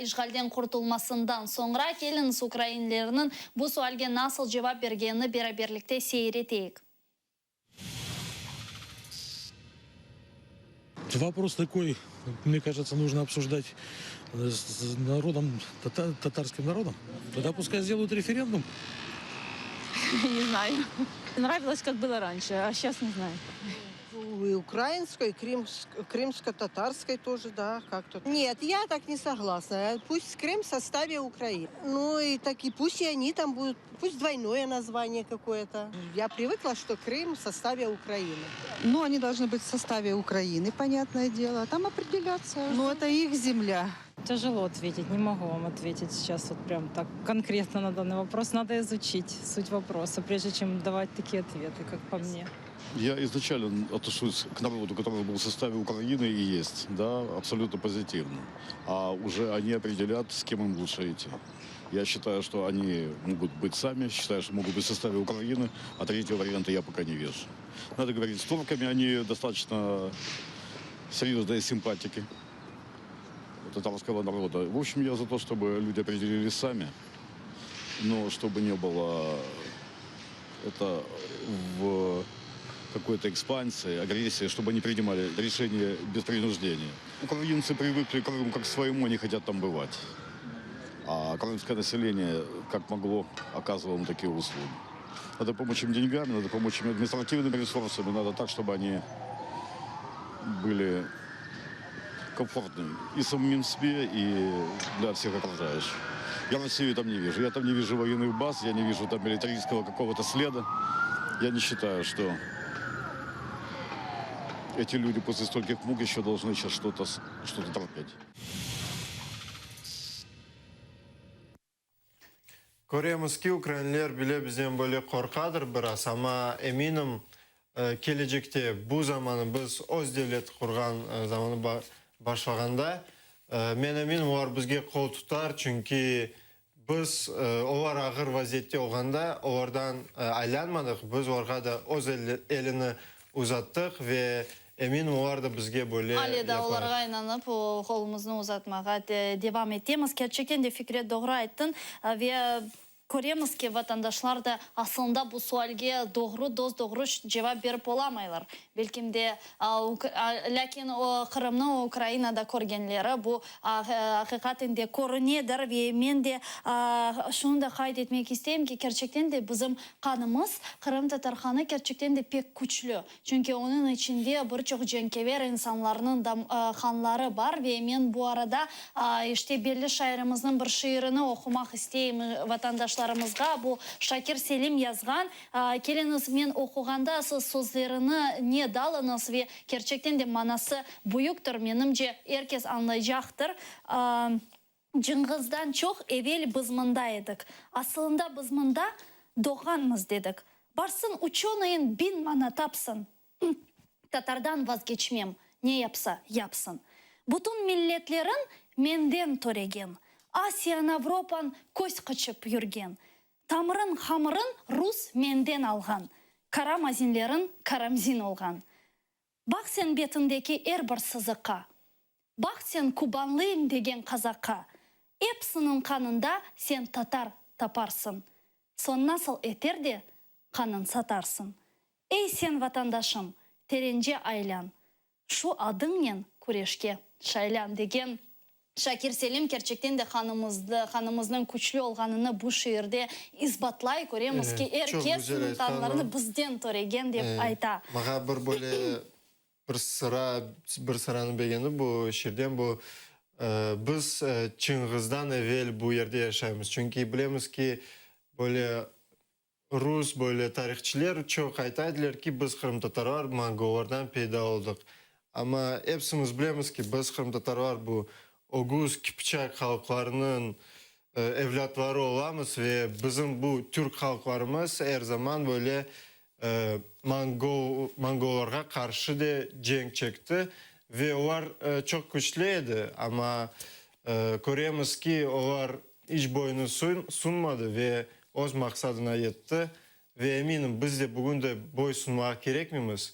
işğalden qurtulmasından soñra keliñiz ukrainlerniñ bu sualge nasıl cevap bergenini beraberlikte seyir eteyik. Вопрос такой, мне кажется, нужно обсуждать с народом, татарским народом. Тогда пускай сделают референдум. Не знаю. Нравилось, как было раньше, а сейчас не знаю. И украинской, и крымско-татарской тоже, да, как-то. Нет, я так не согласна. Пусть Крым в составе Украины. Ну и так и пусть и они там будут, пусть двойное название какое-то. Я привыкла, что Крым в составе Украины. Ну, они должны быть в составе Украины, понятное дело. Там определяться. Ну, это их земля. Тяжело ответить, не могу вам ответить сейчас вот прям так конкретно на данный вопрос. Надо изучить суть вопроса, прежде чем давать такие ответы, как по мне. Я изначально отношусь к народу, который был в составе Украины и есть, да, абсолютно позитивно. А уже они определят, с кем им лучше идти. Я считаю, что они могут быть сами, считаю, что могут быть в составе Украины, а третьего варианта я пока не вижу. Надо говорить с турками, они достаточно серьезные симпатики татарского народа. В общем, я за то, чтобы люди определились сами, но чтобы не было это в какой-то экспансии, агрессии, чтобы они принимали решения без принуждения. Украинцы привыкли к Крыму как к своему, они хотят там бывать. А крымское население, как могло, оказывало им такие услуги. Надо помочь им деньгами, надо помочь им административными ресурсами, надо так, чтобы они были комфортны и самим себе, и для всех окружающих. Я Россию там не вижу. Я там не вижу военных баз, я не вижу там милитаристского какого-то следа. Я не считаю, что эти люди после стольких мук еще должны сейчас что-то что терпеть. Köremiz ki, ukrainler bile bizden böyle qorqadır biraz, amma eminim, kelecekte bu zamanı biz öz devlet qurğan zamanı başlağanda, men eminim, olar bizge qol tutar, çünki biz olar ağır vaziyette olğanda olardan aylanmadıq, biz olarğa da öz elini uzattıq ve eminim, olar da bizge böyle Ale da yapar. olarğa inanıp, qolumıznı uzatmağa devam etemiz. Kerçekten de, Fikret, doğru ayttıñ. Ve köremiz ki, vatandaşlar da aslında bu sualge doğru, dos-doğru cevap berip olamaylar. Belkim de, lâkin Qırımnı Ukrainada körgenleri bu aqiqaten de körünedir. Ve men de şunı da qayd etmek isteyim ki, kerçekten de bizim qanımız, qırımtatar qanı kerçekten de pek küçlü. Çünki onıñ içinde bir çoq cenkâver insanlarnıñ da qanları bar. Ve men bu arada, işte, belli şairimizniñ bir şiirini oqumaq isteyim vatandaşlarımızğa. Bu Şakir Selim yazğan. Keliñiz, men oquğanda siz sözlerini ne dalıñız ve kerçekten de manası büyüktir, menimce, er kes añlaycaqtır. Cınğızdan çoq evel biz mında edik. Asılında biz mında doğğanmız dedik. Barsın uçonıyın bin mana tapsın. Tatardan vazgeçmem, ne yapsa, yapsın. Bütün milletlerin menden töregen. Asiyan, Avropan köz qıçıp yürgen. Tamırın, hamırın rus menden alğan. Karamazinlerin Karamzin olğan. Baq sen betindeki er bir sızıqqa. Baq sen kubanlıyım degen qazaqqa. Epsiniñ qanında sen tatar taparsıñ. Soñ nasıl eter de qanın satarsıñ. Ey sen vatandaşım, terence aylan. Şu adıñnen küreşke şaylan, degen Şakir Selim kerçekten de hanımızdı, hanımıznıñ küçlü olğanını bu şiirde isbatlay, köremiz ki, er Çoq kes güzel aytqan qanlarını o. bizden töregen dep ayta. Maña bir böyle bir sıra, bir sıranı begendim bu şiirden, bu biz Çınğızdan evel bu yerde yaşaymız, çünki bilemiz ki, böyle Rus böyle tarihçiler çoq ayta ediler ki, biz qırımtatarlar mongollardan peyda oldıq. Amma epsimiz bilemiz ki, biz qırımtatarlar bu oguz, kipçak halqlarınıñ evlâtları olamız ve bizim bu türk halqlarımız er zaman böyle mongol mongollarğa qarşı de cenk çekti ve olar çoq küçlü edi, amma köremiz ki, olar İç boyunı sunmadı ve öz maqsadına yetti. Ve eminim, biz de bugün de boy sunmağa kerekmimiz,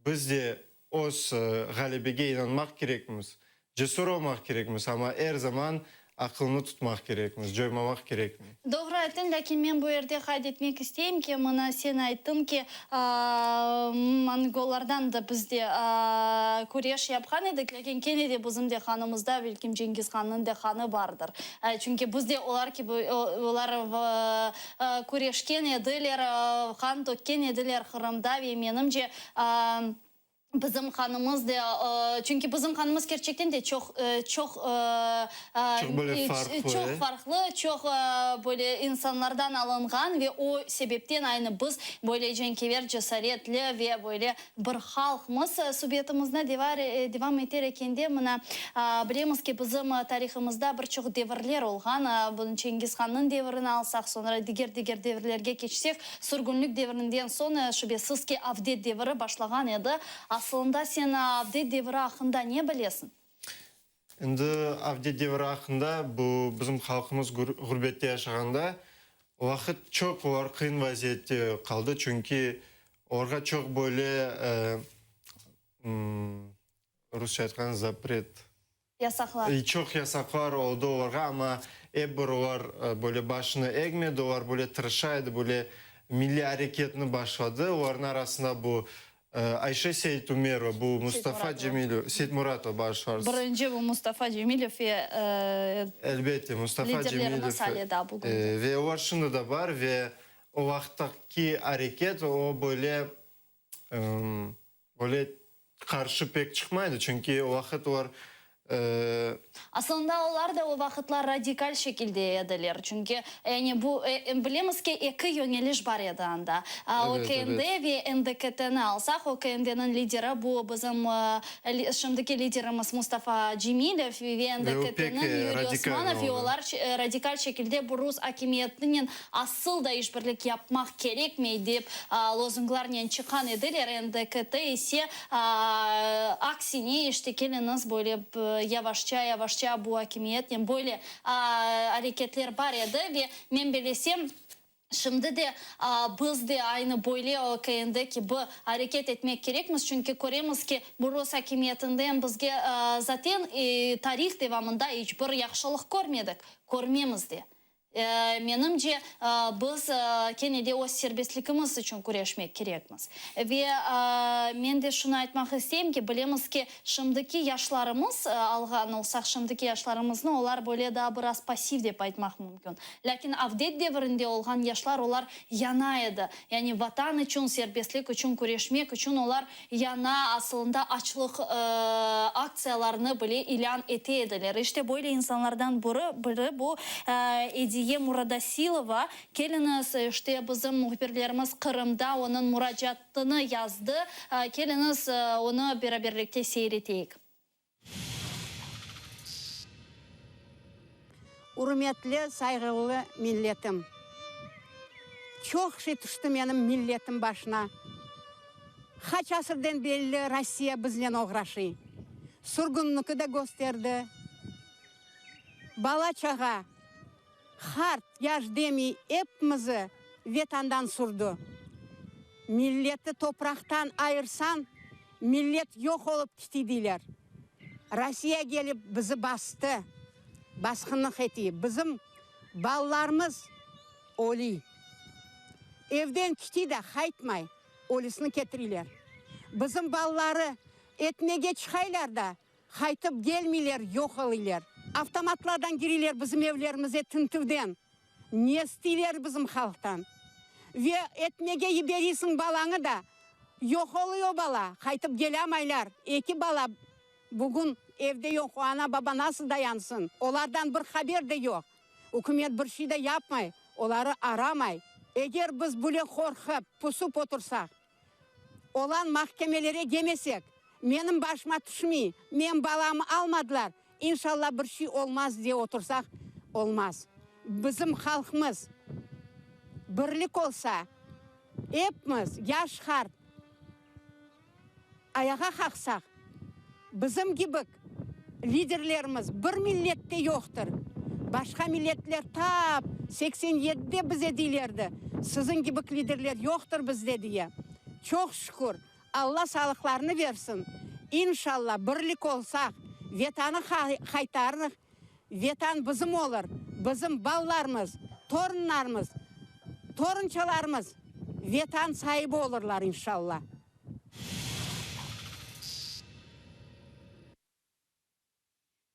biz de öz ğalebege inanmaq kerekmiz. Cesur olmaq kerekmiz, amma er zaman aqılnı tutmaq kerekmiz, coymamaq kerekmey. Doğru ayttıñ, lâkin men bu yerde qayd etmek isteyim ki, mına sen ayttıñ ki, mongollardan da biz de küreş yapqan edik, lâkin kene de bizim de qanımızda, belkim Cengiz Hannıñ de qanı bardır. Çünki biz de olar kibi, olar küreşken ediler, qan tökken ediler Qırımda ve menimce, Bizim qanımız de, çünki bizim qanımız kerçekten de çoq, çoq, Çoq böyle farqlı. çoq farqlı, çoq böyle insanlardan alınğan ve o sebepten aynı biz böyle cenkever, cesaretli ve böyle bir halqmız. Subetimizni devam eter ekende, mına, bilemiz ki, bizim tarihımızda bir çoq devirler olğan. Bunı Çengiz hannıñ devirini alsaq, soñra diger-diger devirlerge keçsek, Sürgünlik devrinden soñ, şübesiz ki, avdet deviri başlağan edi. Asılında sen avdet deviri aqqında ne bilesiñ? Endi avdet deviri aqqında, bu bizim halqımız ğurbette yaşağanda, o vaqıt çoq olar qıyın vaziyette qaldı, çünki olarğa çoq böyle, rusça aytqanda, zapret. Yasaqlar. Çoq yasaqlar oldı olarğa, amma ep bir olar böyle başını egmedi, olar böyle tırışa edi, böyle milliy areketni başladı. Olarnıñ arasında bu Ayşe Seytumerova, bu Mustafa Cemilev, Seytmuratova, bağışlarsız. Birinci bu Mustafa Cemilev ve Elbette, Mustafa Cemilev. Liderlerimiz ale daa bugün de. Ve olar şimdi de bar ve o vaqıttaki areket o böyle Böyle qarşı pek çıqmaydı, çünki o vaqıt olar. Aslında olar da o vaqıtlar radikal şekilde ediler, çünki yani bu, bilemiz ki, eki yöñeliş bar edi anda, OKND ve NDKT-ni alsaq, OKND-niñ lideri bu bizim şimdiki liderimiz Mustafa Cemilev ve NDKT-niñ Yuriy Osmanov, ve olar radikal şekilde bu rus akimiyetinen Asıl da işbirlik yapmaq kerekmey dep lozunglarnen çıqqan ediler, NDKT ise aksine, işte keliñiz böyle yavaşça-yavaşça bu akimiyetnen böyle areketler bar edi ve men belesem, şimdi de biz de aynı böyle OKND kibi areket etmek kerekmiz, çünki köremiz ki, bu rus akimiyetinden bizge zaten tarih devamında iç bir yahşılıq körmedik, körmemiz de. Menimce, biz kene de öz serbestligimiz içün küreşmek kerekmiz. Ve men de şunı aytmaq isteyim ki, bilemiz ki, şimdiki yaşlarımız, alğan olsaq şimdiki yaşlarımıznı, olar böyle daa biraz passiv dep aytmaq mümkün. Lâkin avdet devirinde olğan yaşlar, olar yana edi. Yani Vatan içün, serbestlik içün küreşmek içün olar yana, asılında açlıq aktsiyalarını bile ilân ete ediler. İşte böyle insanlardan biri, biri bu Ediye Muradasilova. Keliñiz, işte bizim mühbirlerimiz Qırımda onıñ muracaatını yazdı. Keliñiz, onı beraberlikte seyir eteyik. Ürmetli, sayğılı milletim! Çoq şey tüşti menim milletim başına. Qaç asırden belli Rossiya biznen oğraşıy. Sürgünliki de kösterdi. Bala-çağa, qart, yaş demiy epimizi Vetandan sürdi. Milleti topraqtan ayırsañ, millet yoq olıp kiti deyler. Rossiya kelip bizi bastı, basqınlıq eti, bizim balalarımız öli. Evden kiti de qaytmay, ölüsini ketireyler. Bizim balaları etmege çıqaylar da, qaytıp gelmeyler, yoq olıyler. Avtomatlardan kireyler bizim evlerimize tintüvden. Ne isteyler bizim halqtan? Ve etmege yiberiysiñ balañı da, yoq oluy o bala, qaytıp kelamaylar. Eki bala bugün evde yoq, o ana-baba nasıl dayansın? Olardan bir haber de yoq. Ükümet bir şey de yapmay, oları aramay. Eger biz böyle qorqıp, pusup otursaq, olan mahkemelere kelmesek, menim başıma tüşmey, menim balamı almadılar, İnşallah bir şey olmaz diye otursaq, olmaz. Bizim halqımız birlik olsa, epimiz, yaş, qart, ayağa qalqsaq, bizim kibi liderlerimiz bir millette yoqtır. Başqa milletler tap 87-de bize deylerdi, siziñ kibi liderler yoqtır bizde diye. Çoq şükür, Alla sağlıqlarını bersin. İnşalla birlik olsaq. Vetanı qaytarırıq. Vetan bizim olur, bizim balalarımız, torunlarımız, torunçalarımız Vetan saibi olurlar, inşalla.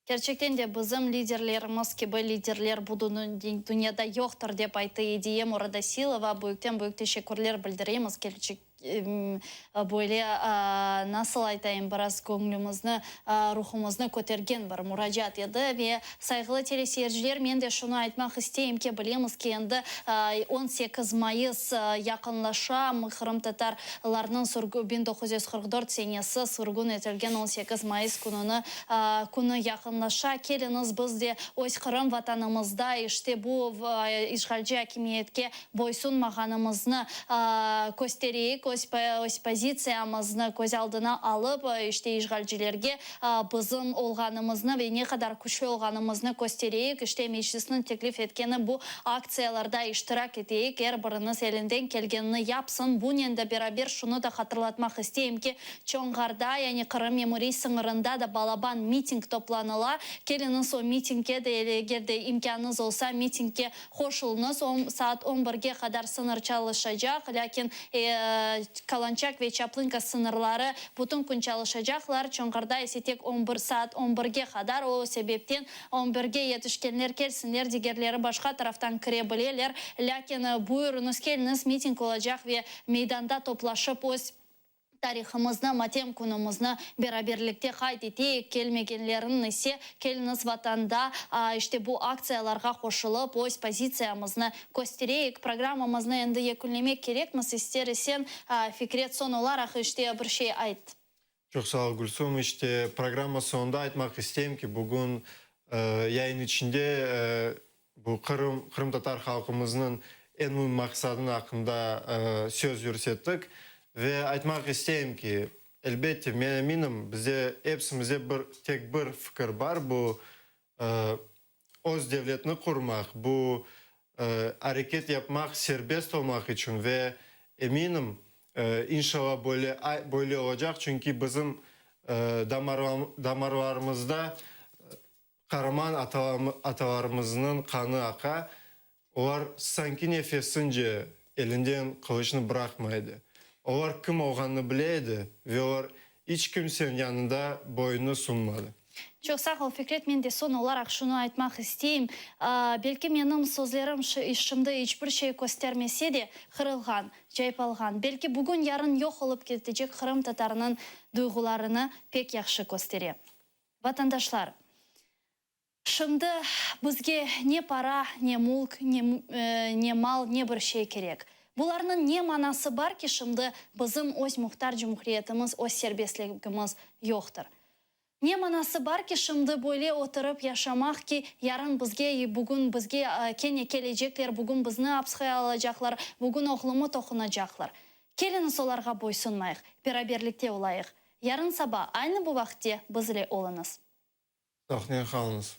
Kerçekten de bizim liderlerimiz kibi liderler bu dünyada yoqtır, dep ayttı Ediye Muradasilova. Büyükten-büyük teşekkürler bildiremiz. Böyle, nasıl aytayım, biraz göñlümizni, ruhumıznı kötergen bir muracaat edi. Ve, sayğılı teleseyirciler, men de şunı aytmaq isteyim ki, bilemiz ki, endi 18 mayıs yaqınlaşa, qırımtatarlarnıñ 1944 senesi sürgün etilgen 18 mayıs kününi, künü yaqınlaşa. Keliñiz, biz de öz Qırım Vatanımızda işte bu işğalci akimiyetke boysunmağanımıznı köstereyik, öz öz pozitsiyamıznı köz aldına alıp, işte işğalcilerge bizim olğanımıznı ve ne qadar küçlü olğanımıznı köstereyik, işte Meclisniñ teklif etkeni bu aktsiyalarda iştirak eteyik, er biriniz elinden kelgenini yapsın. Bunen de beraber şunı da hatırlatmaq isteyim ki, Çonğarda, yani Qırım memuriy sıñırında da balaban miting toplanıla. Keliñiz o mitingge de, eger de imkânıñız olsa, mitingge Qoşulıñız, o, saat on birge qadar sıñır çalışacaq, lâkin Kalançak ve Çaplınka sıñırları bütün kün çalışacaqlar, Çonğarda ise tek on bir saat on birge qadar, o sebepten on birge yetişkenler kelsinler, digerleri başqa taraftan kire bileler, lâkin buyurıñız, keliñiz, miting olacaq ve meydanda toplaşıp öz Tarihımıznı, matem künümizni beraberlikte qayd eteyik, kelmegenlerniñ ise, keliñiz Vatanda, işte bu aktsiyalarğa qoşulıp, öz pozitsiyamıznı köstereyik. Programmamıznı endi yekünlemek kerekmiz, ister isen, Fikret, soñ olaraq işte bir şey ayt. Çoq sağ ol, Gülsum. İşte, programma soñunda aytmaq isteyim ki, bugün yayın içinde bu Qırım, qırımtatar halqımıznıñ eñ müim maqsadını aqqında söz yürsettik. Ve aytmaq isteyim ki, elbette, men eminim, bizde epsimizde bir tek bir fikir bar, bu öz devletni qurmaq, bu areket yapmaq, serbest olmaq içün ve eminim, inşallah böyle böyle olacaq, çünki bizim damarlarımızda qaraman atalarımıznıñ qanı aqa, olar sanki nefesince elinden qılıçnı bıraqmay edi. Olar kim olğanını bile edi ve olar iç kimseniñ yanında boyunı sunmadı. Çoq sağ ol, Fikret. Men de soñ olaraq şunı aytmaq isteyim, belki menim sözlerim şimdi iç bir şey köstermese de, qırılğan, caypalğan, belki bugün-yarın yoq olıp ketecek qırımtatarınıñ duyğularını pek yahşı köstere. Vatandaşlar, şimdi bizge ne para, ne mulk, ne ne mal, ne bir şey kerek. Bularnıñ ne manası bar ki, şimdi bizim öz muhtar cumhuriyetimiz, öz serbestligimiz yoqtır? Ne manası bar ki, şimdi böyle oturıp yaşamaq ki, yarın bizge, bugün bizge kene kelecekler, bugün bizni apsqe alacaqlar, bugün oğlumı toqunacaqlar. Keliñiz olarğa boysunmayıq, beraberlikte olayıq. Yarın saba aynı bu vaqıtte bizle oluñız. Sağlıqnen qalıñız.